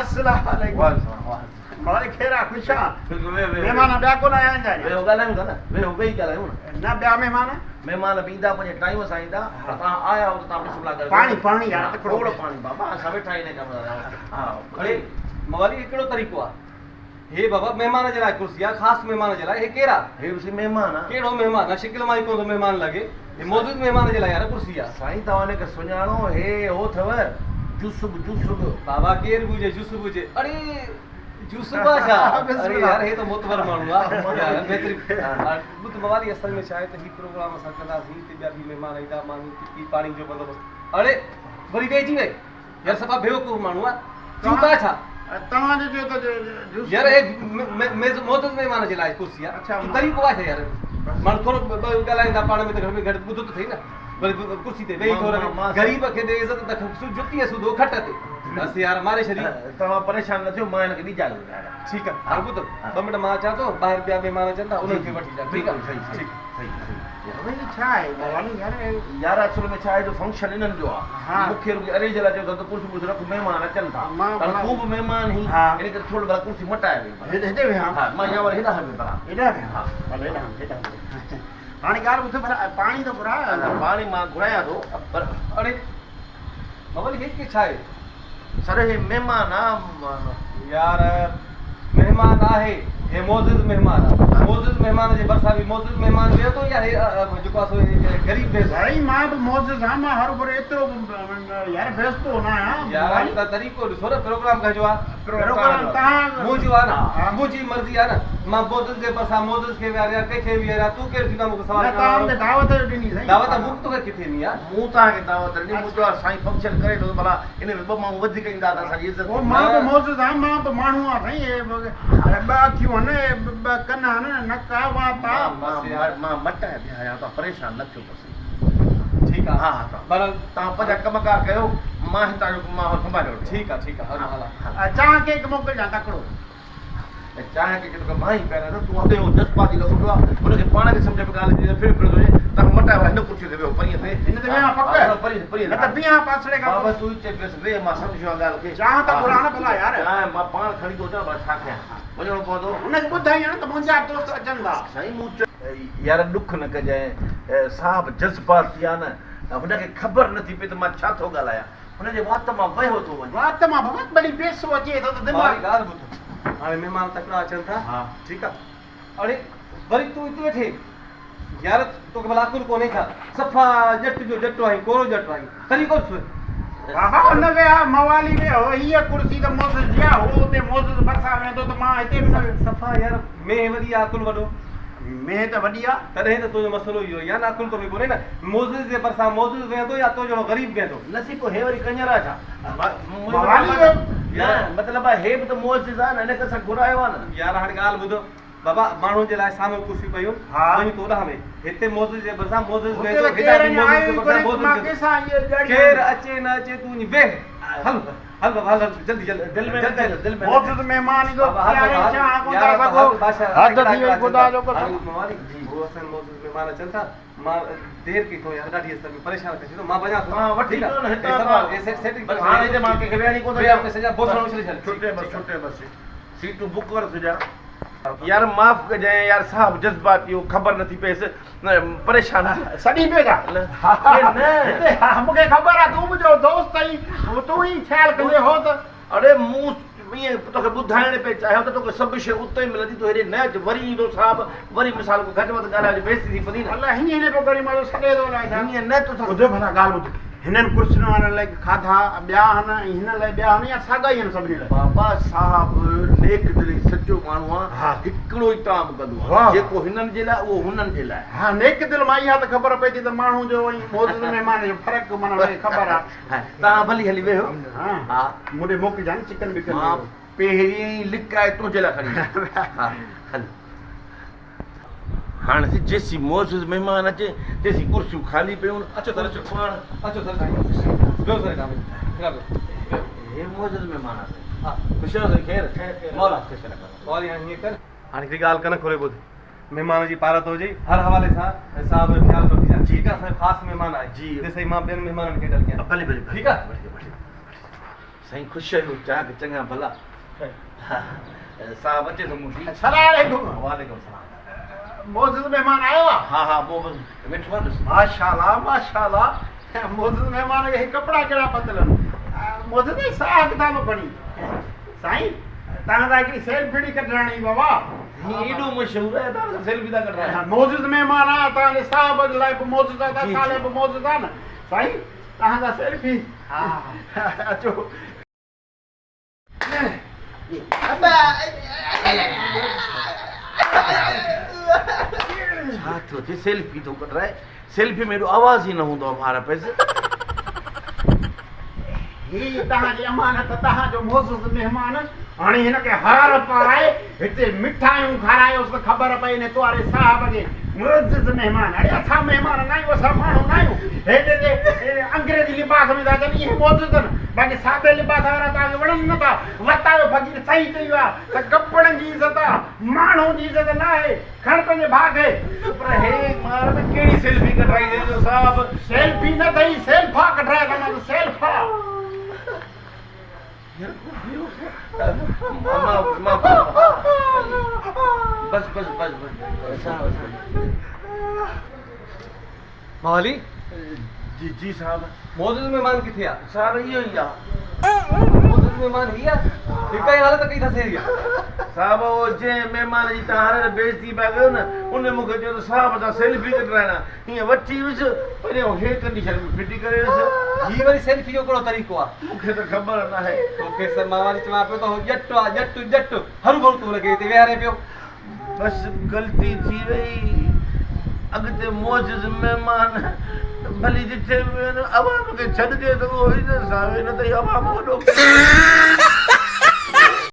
السلام عليڪم. مالڪ خير آ خوش آ. بلڪل ويهه ويهه. مهمان ٻيا ڪونه آيا آهن ڇا اڃا؟ ويهو ڳالهايون ٿا نه ويهو ويهي ڳالهايون نه. نه ٻيا مهمان؟ مهمان به ايندا پنهنجي ٽائيم سان ايندا پر توهان آيا آهيو ته توهان بسم الله ڪري پاڻي پاڻي يار تڪڙو کوڙ پاڻي بابا اسان ويٺا ئي ان ڪم لاء ها اڙي موالي هي ڪهڙو طريقو آ هي بابا مهمان جي لاء ڪرسي آ خاص مهمان جي لاء هي ڪير آ؟ هي به سائين مهمان آ. ڪهڙو مهمان آ شڪل مان ئي ڪونه ٿو مهمان لڳي هي معزز مهمان جي لاء يار ڪرسي آ. سائين توهان هن کي سڃاڻو هي هو اٿو يوسف يوسف. بابا ڪير به هجي يوسف هجي اڙي يوسف آ ڇا اڙي يار هي ته معتبر ماڻهو آ يار بهترين ٻڌ موالي اصل ۾ ڇا آهي ته هي پروگرام اسان ڪنداسين هتي ٻيا به مهمان ايندا ماني ٽڪي پاڻي جو بندوبست اڙي وري ويهجي وئي يار صفا بيوقوف ماڻهو آ چون ٿا ڇا توهان جو چيو ته جوس يار هي معزز مهمان جي لاء ڪرسي آ طريقو آ ڇا يار ماڻهو ٿورو ڳالهائين ٿا پاڻ ۾ ته گهٽ ۾ گهٽ ٻڌ ته سهي نه وري ڪرسي تي ويهي ٿو رهي غريب کي ڏي عزت ته جتيء سوڌو کٽ تي بس يار ماري ڇڏي. توهان پريشان نه ٿيو مان هن کي ٻي جاء تي ٻڌايان. ٺيڪ آ هاڻ ٻڌ ٻه منٽ مان اچان ٿو ٻاهر ٻيا مهمان اچن ٿا انهن کي وٺي اچان ٺيڪ آ صحيح صحيح صحيح. هي ڇا آهي موالي يار. يار اصل ۾ ڇا آهي جو فنڪشن انهن جو آ مون کي رڳي اريج لاء چيو اٿن ته ڪرسي ٻرسي رک مهمان اچن ٿا هاڻ تون به مهمان هين ان ڪري ٿورو ڀلا ڪرسي مٽائي ويهه ڀلا هتي ويهان ها مان يا وري هيڏانهن ويهه ڀلا هيڏانهن ويهان ڀلي هيڏانهن هيڏانهن هاڻي ڳالهه ٻڌ ڀلا پاڻي ته گهراء. پاڻي مان گهرايان ٿو پر. اڙي بابل هي ڪي ڇا آهي؟ سر هي مهمان آ. يار مهمان آهي هي معزز مهمان آ. معزز مهمان جي ڀرسان به معزز مهمان ويهي ٿو يا هي جيڪو آ سو غريب ويهي ٿو؟ سائين مان به معزز آهيان مان هروڀرو ايترو به يار بيستو نه آهيان. يار هاڻي تان طريقو ڏسو نه پروگرام ڪنهن جو آ؟ پروگرام تهان منهنجو آ نه منهنجي مرضي آ نه مان معزز جي ڀرسان معزز کي ويهاريان ڪنهن کي ويهاريان تون ڪير ٿيندو آ مون کي سوال نه ڪرڻ توهان وارو مون کي دعوت ڏني سائين. دعوت مون توکي ڪٿي ڏني آ؟ مون توهان کي دعوت ڏني مون چيو آ سائين فنڪشن ڪري ٿو ته ڀلا ان ۾ ٻه ماڻهو وڌيڪ ايندا ته اسان جي عزت پوء ٿيندي. مان به معزز آهيان مان به ماڻهو آهيان سائين اهي ٻه اکيون آهن ٻه ڪن آهن نڪ آ وات آ. مان مٽائي بيهاريان توهان پريشان نه ٿيو بس. ٺيڪ آ ها ها توهان بهرحال توهان پنهنجا ڪم ڪار ڪيو مان هتان جو ماحول سنڀالي وٺندس. ٺيڪ آ ٺيڪ آ هل هلان. چانهه ڪيڪ موڪلجان تڪڙو. ۽ چانهه ڪيڪ توکي مان ئي پياريان ٿو تون اڳ ئي اهو جذباتي لڳو پيو آ هن کي پاڻ کي سمجهه ۾ ڳالهه اچي ته ڦري ڦري ٿو وڃي تنهن کان مٽائي ڀلا هن ڪرسي تي ويهو پرينء تي هن تي ويهان پڪ ها پرينء تي پرينء نه ته بيهان پاسڙي کان بابا تون هتي بس ويهه مان سمجهي ويو آهيان ڳالهه کي چانهه ته گهران نه ڀلا يار چانهه مان پاڻ کڻي ٿو اچان ڀلا ڇا ڪيان وڃڻو پوندو. هن کي ٻڌائين ها نه ته منهنجا دوست اچن ٿا. سائين مون چيو. يار ڏک نه ڪجانء صاحب جذباتي آ نه هن کي خبر نه ٿي پئي ته مان ڇا ٿو ڳالهايان هن جي وات مان وهيو ٿو وڃي. وات مان بابا ٻلي پيسو اچي ٿو ته دماغ. ماري ڳالهه ٻڌ هاڻي مهمان تڪڙا اچن ٿا ٺيڪ آ اڙي وري تون اتي ويٺي يار توکي ڀلا عقل ڪونهي ڇا صفا ڄٽ جو ڄٽ آهين ڪورو ڄٽ آهين طريقو ڏس. بابا ان ويها موالي ويهو هيء ڪرسي ته معزز جي آ هو اتي معزز ڀرسان ويهندو ته مان هتي به نه ويهندس. صفا يار مينهن وڏي آ عقل وڏو. مينهن ته وڏي آ. تڏهن ته تنهنجو مسئلو اهو ئي آ نه عقل توکي ڪونهي نه معزز جي ڀرسان معزز ويهندو يا تو جهڙو غريب ويهندو. نصيب پوء هي وري ڪڃر آ ڇا؟ موالي ويهو. نه مطلب آ هي به ته معزز آ نه هن کي اسان گهرايو آ نه. يار هاڻي ڳالهه ٻڌ بابا ماڻهن جي لاء سامهون ڪرسيون پيون وڃ تون اوڏانهن ويهه. هتي معزز جي ڀرسان معزز هتي ويهندو ته ڪير هيڏانهن به اڃا معزز آيو جي ئي ڀرسان ڪونهي ته معزز مان ويهندو. ڪنهن سان اهي ڄاڙي ڪير وڃان. اچي نه اچي تون وڃي ويهه. هل هل بابا هل هل جلدي جلدي دل ۾ نه جلدي ڪج دل ۾ نه ڪج. معزز مهمان ايندو بابا هل پياري بابا هل چانهه ڪونه يار ٿا بابا سگهو. هل بادشاهه حد تڪڙا ٿي وئي تڪڙا اچن خدا ٿا. جو قسم. هاڻي موالي هو اسان معزز مهمان اچن ٿا مان دير ڪئي اٿئون يار ڏاڍي اصل ۾ پريشان ڪري ڇڏيو مان وڃان ٿو توهان وٺي ٺيڪ آ اچو نه هي هتان سڀ هي سيٽنگ بس ڪري هاڻي هتي مان ڪنهن کي ويهڻ ئي ڪونه ٿو ويهه ڏيان. سڄا بوسڻ اڇلي ڇڏ ڇٽي ٺيڪ بس ٺيڪ آ. ڇٽي بس سيٽون بڪ ڪري ڇڏيان. يار معاف ڪجانء يار صاحب جذباتي هو خبر نٿي پيس پريشان ٿي. سڏين پيو ڇا؟ نه نه. هتي ها مون کي خبر آ تون منهنجو دوست آهين تون ئي خيال ڪندين هو ته. اڙي مون ائين توکي ٻڌائڻ پئي چاهيو ته توکي سڀ شيء اتي ئي ملندي تون هيڏي نه اچ وري ايندو صاحب وري مثال ڪو گهٽ وڌ ڳالهائي وڃي بيعزتي ٿي پوندي نه. الائي هيئن هيئن پيو ڪرين مان چيو سڏي ٿو الائي ڇا. هيئن نه توسان. ٻڌ ڀلا ڳالهه ٻڌ. هنن ڪرسين وارن لاء کاڌا ٻيا آهن ۽ هنن لاء ٻيا آهن يا ساڳا ئي آهن سڀني لاء؟ بابا صاحب نيڪ دل ۽ سچو ماڻهو آ، هڪڙو ئي طعام ڪندو آ، جيڪو هنن جي لاء اهو هنن جي لاء. ها نيڪ دل مان اها ته خبر پئي ٿي ته ماڻهو جو ۽ معزز مهمان جو فرق معنيٰ مون کي خبر آ. توهان ڀلي هلي ويهو. ها مون ڏي موڪلجان چڪن بڪن. مان پهرين ئي لڪائي تنهنجي لاء کڻي آيو آهيان. ها هل. هاڻ جيسين معزز مهمان اچي تيسين ڪرسيون خالي پيون. اچو سر اچو. پاڻ. اچو سر سائين. ويهو سر هيڏانهن ويهو. هيڏانهن ويهو. هي معزز مهمان آ سائين. ها. خوش آهيو سائين خير. خير خير. مولا خوش رکو. مولا هاڻي هيئن ڪر. هاڻي هڪڙي ڳالهه ڪن کولي ٻڌ. مهمان جي پارت هجي هر حوالي سان صاحب جو خيال رکجان. جي ٺيڪ آ اسان جو خاص مهمان آهي. جي. تيسين مان ٻين مهمانن کي ڊلڪيان. ڀلي ڀلي ٺيڪ آ. ڀلي ڀلي. سائين خوش آهيو چاڪ چڱا ڀلا. صاحب اچي ٿو موٽي. سلام عليڪم. وعليڪم السلام. معزز مهمان آيو آ؟ ها ها مون بس ويٺو آ ڏس. ماشاءالله ماشاءالله معزز مهمان کي هي ڪپڙا ڪهڙا پاتل آهن. معزز سائين ساهه ڪٿان ٿو کڻي. سائين توهان سان هڪڙي سيلفيڙي ڪڍرائڻي بابا. هي ايڏو مشهور آهي توهان سان سيلفي ٿا ڪڍرايو. معزز مهمان آ توهان جي صاحب لاء به معزز آ ته اسان لاء به معزز آ نه سائين توهان سان سيلفي. ها اچو. ڇا ٿو ٿئي سيلفي ٿو ڪڍرائي سيلفي ۾ ايڏو آواز ئي نه هوندو آهي مهارا پيس. هي توهان جي امانت توهان جو معزز مهمان هاڻي هن کي هار پارائي هتي مٺايون کارايوس ته خبر پئي نه تواري صاحب کي معزز مهمان اڙي اسان مهمان نه آهيون اسان ماڻهو نه آهيون هي جيڪي انگريزي لباس ۾ ٿا اچن اهي معزز آهن باقي سادي لباس وارا توهان کي وڻن نه ٿا وتايو فقير صحيح چئي ويو آهي ته ڪپڙن جي عزت آهي ماڻهو جي عزت نه آهي کڻ پنهنجي ڀاء کي. پر هي مار ۾ ڪهڙي سيلفي ڪڍرائي اٿئي جو صاحب. سيلفي نه اٿئي سيلفا ڪڍرايا اٿم سيلفا. بس بس بس بس موالي جي جي صاحب معزز مهمان ڪٿي آ؟ صاحب اهو ئي آ. معزز مهمان هي آ؟ هي ڪائي حالت ڪئي ٿس هي. صاحب اهو جنهن مهمان جي توهان هر هر بيعزتي پيا ڪيو نه ان مون کي چيو ته صاحب سان سيلفي ڪڍرائڻا هيئن وٺي ويس پريان هي ڪنڊيشن ۾ ڦٽي ڪري ويس. هي وري سيلفي جو ڪهڙو طريقو آ؟ مون کي ته خبر ناهي. توکي سر مان وري چوان پيو ته هو ڄٽ آ ڄٽ ڄٽ هروڀرو تون هن کي هتي ويهارين پيو. بس غلطي ٿي وئي اڳتي معزز مهمان ڀلي جٿي به ويهن عوام کي ڇڏجي ته اهو عزت سان ويهي نه ته هي عوام وڏو.